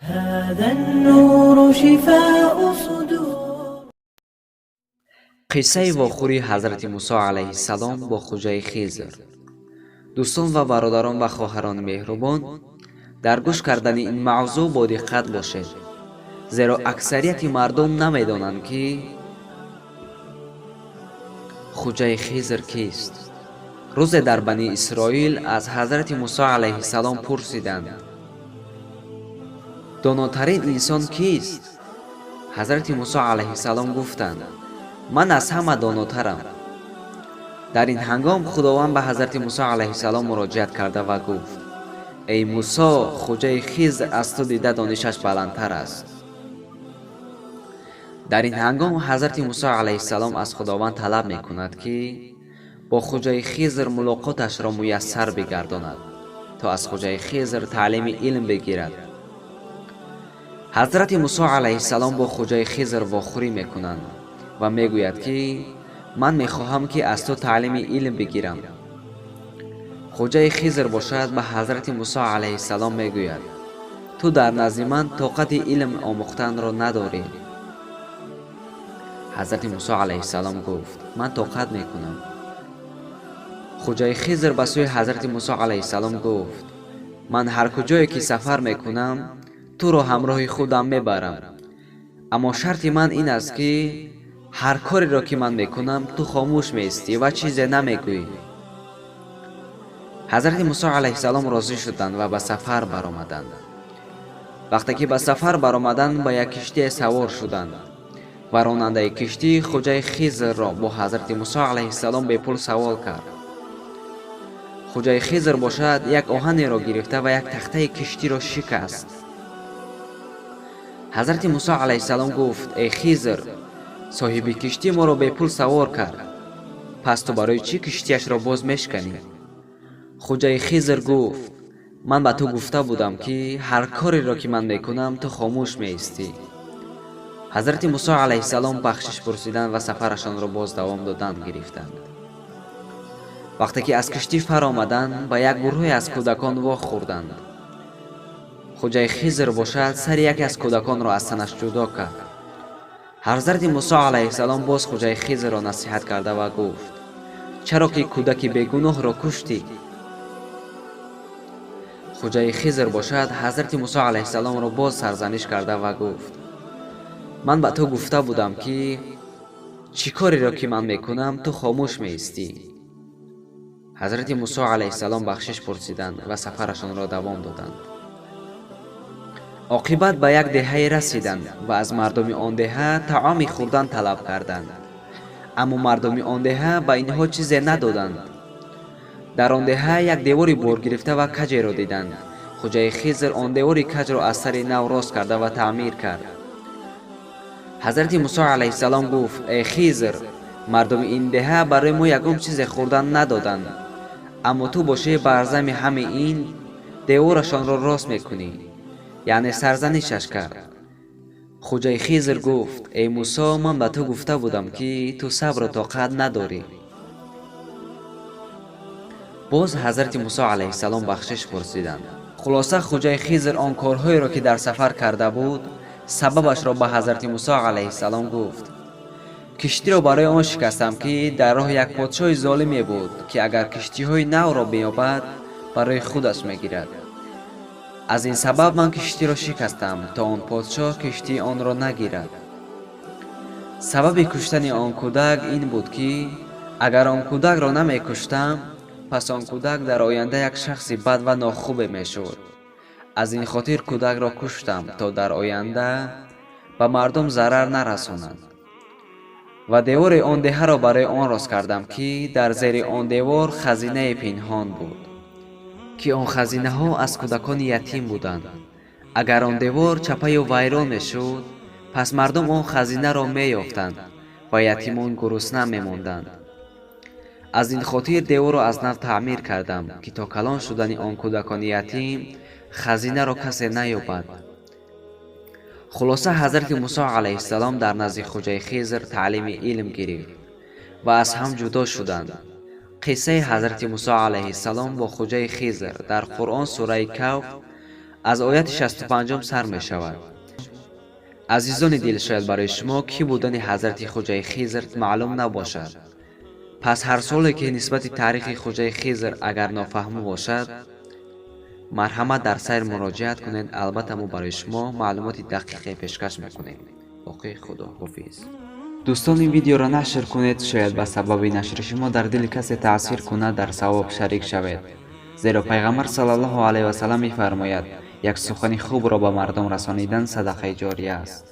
هذا النور شفاء صدور. Қиссаи вохӯрии ҳазрати Мусо алайҳиссалом бо Хуҷаи Хизр. Дӯстон ва бародарон ва хоҳарони меҳрубон, дар гӯш кардани ин мавзӯъ бодиққат бошед, зеро аксарияти мардум намедонанд, ки Хуҷаи Хизр кист. Рӯзе дар Бани Исроил аз ҳазрати Мусо алайҳиссалом пурсиданд: «Донотарин инсон кист?» Ҳазрати Мусо алайҳиссалом гуфтанд: «Ман аз ҳама донотарам». Дар ин ҳангом Худованд ба ҳазрати Мусо алайҳиссалом муроҷиат карда ва гуфт: «Эй Мусо, Хуҷаи Хизр аз ту дида донишаш баландтар аст». Дар ин ҳангом ҳазрати Мусо алайҳиссалом аз Худованд талаб мекунад, ки бо Хуҷаи Хизр мулоқоташро муяссар бигардонад, то аз Хуҷаи Хизр таълими илм бигирад. Ҳазрати Мусо алайҳиссалом бо Хуҷаи Хизр вохӯрӣ мекунанд ва мегӯяд, ки ман мехоҳам, ки аз ту таълими илм бигирам. Хуҷаи Хизр бошад, ба ҳазрати Мусо алайҳиссалом мегӯяд: «Ту дар назди ман тоқати илм омӯхтанро надорӣ». Ҳазрати Мусо алайҳиссалом гуфт: «Ман тоқат мекунам». Хуҷаи Хизр ба сӯи ҳазрати Мусо алайҳиссалом гуфт: «Ман ҳар куҷое ки сафар мекунам, туро ҳамроҳи худам мебарам, аммо шарти ман ин аст, ки ҳар кореро ки ман мекунам, ту хомӯш меистӣ ва чизе намегӯӣ». Ҳазрати Мусо алайҳиссалом розӣ шуданд ва ба сафар баромаданд. Вақте ки ба сафар баромаданд, ба як киштие савор шуданд ва ронандаи киштӣ Хуҷаи Хизрро бо ҳазрати Мусо алайҳиссалом бепул савор кард. Хуҷаи Хизр бошад, як оҳанеро гирифта ва як тахтаи киштиро шикаст. Ҳазрати Мусо алайҳиссалом гуфт: «Эй Хизр, соҳиби киштӣ моро бепул савор кард, пас ту барои чӣ киштиашро боз мешканӣ?» Хуҷаи Хизр гуфт: «Ман ба ту гуфта будам, ки ҳар кореро ки ман мекунам, ту хомӯш меистӣ». Ҳазрати Мусо алайҳиссалом бахшиш пурсиданд ва сафарашонро боз давом додан гирифтанд. Вақте ки аз киштӣ фаромаданд, ба як гурӯҳе аз кӯдакон вохӯрданд. Хуҷаи Хизр бошад, сари яке аз кӯдаконро аз танаш ҷудо кард. Ҳазрати Мусо алайҳиссалом боз Хуҷаи Хизрро насиҳат карда ва гуфт: «Чаро ки кӯдаки бегуноҳро куштӣ?» Хуҷаи Хизр бошад, ҳазрати Мусо алайҳиссаломро боз сарзаниш карда ва гуфт: «Ман ба ту гуфта будам, ки чӣ кореро ки ман мекунам, ту хомӯш меистӣ». Ҳазрати Мусо алайҳиссалом бахшиш пурсиданд ва сафарашонро давом доданд. Оқибат ба як деҳае расиданд ва аз мардуми он деҳа таоми хӯрдан талаб карданд, аммо мардуми он деҳа ба инҳо чизе надоданд. Дар он деҳа як девори боргирифта ва каҷеро диданд. Хуҷаи Хизр он девори каҷро аз сари нав рост карда ва таъмир кард. Ҳазрати Мусо алайҳиссалом гуфт: «Эй Хизр, мардуми ин деҳа барои мо ягон чизе хӯрдан надоданд, аммо ту бошӣ, бар зами ҳами ин деворашонро рост мекунӣ», яъне сарзанишаш кард. Хуҷаи Хизр гуфт: «Эй Мусо, ман ба ту гуфта будам, ки ту сабру тоқат надорӣ». Боз ҳазрати Мусо алайҳиссалом бахшиш пурсиданд. Хулоса, Хуҷаи Хизр он корҳоеро, ки дар сафар карда буд, сабабашро ба ҳазрати Мусо алайҳиссалом гуфт: «Киштиро барои он шикастам, ки дар роҳ як подшоҳи золиме буд, ки агар киштиҳои навро биёбад, барои худаш мегирад. Аз ин сабаб ман киштиро шикастам, то он подшоҳ киштии онро нагирад. Сабаби куштани он кӯдак ин буд, ки агар он кӯдакро намекуштам, пас он кӯдак дар оянда як шахси бад ва нохубе мешуд. Аз ин хотир кӯдакро куштам, то дар оянда ба мардум зарар нарасонад. Ва девори он деҳаро барои он рост кардам, ки дар зери он девор хазинае пинҳон буд, ки он хазинаҳо аз кӯдакони ятим буданд. Агар он девор чапаю вайрон мешуд, пас мардум он хазинаро меёфтанд ва ятимон гурусна мемонданд. Аз ин хотир деворро аз нав таъмир кардам, ки то калон шудани он кӯдакони ятим хазинаро касе наёбад». Хулоса, ҳазрати Мусо алайҳиссалом дар назди Хуҷаи Хизр таълими илм гирифт ва аз ҳам ҷудо шуданд. Қиссаи ҳазрати Мусо алайҳиссалом бо Хуҷаи Хизр дар Қуръон, сураи Каҳф. Аз ояти 65-ум сар мешавад. Азизони дил, шояд барои шумо кӣ будани ҳазрати Хуҷаи Хизр маълум набошад. Пас ҳар суоле, ки нисбати таърихи Хуҷаи Хизр агар нофаҳмо бошад, марҳамат, дар сайр муроҷиат кунед. Албатта, мо барои шумо маълумоти дақиқе пешкаш мекунем. Боқӣ худоҳофиз. Дӯстон, ин видеоро нашр кунед, шояд ба сабаби нашри шумо дар дили касе таъсир кунад, дар савоб шарик шавед. Зеро Пайғамбар саллаллоҳу алайҳи васаллам мефармояд: «Як сухани хубро ба мардум расонидан садақаи ҷория аст».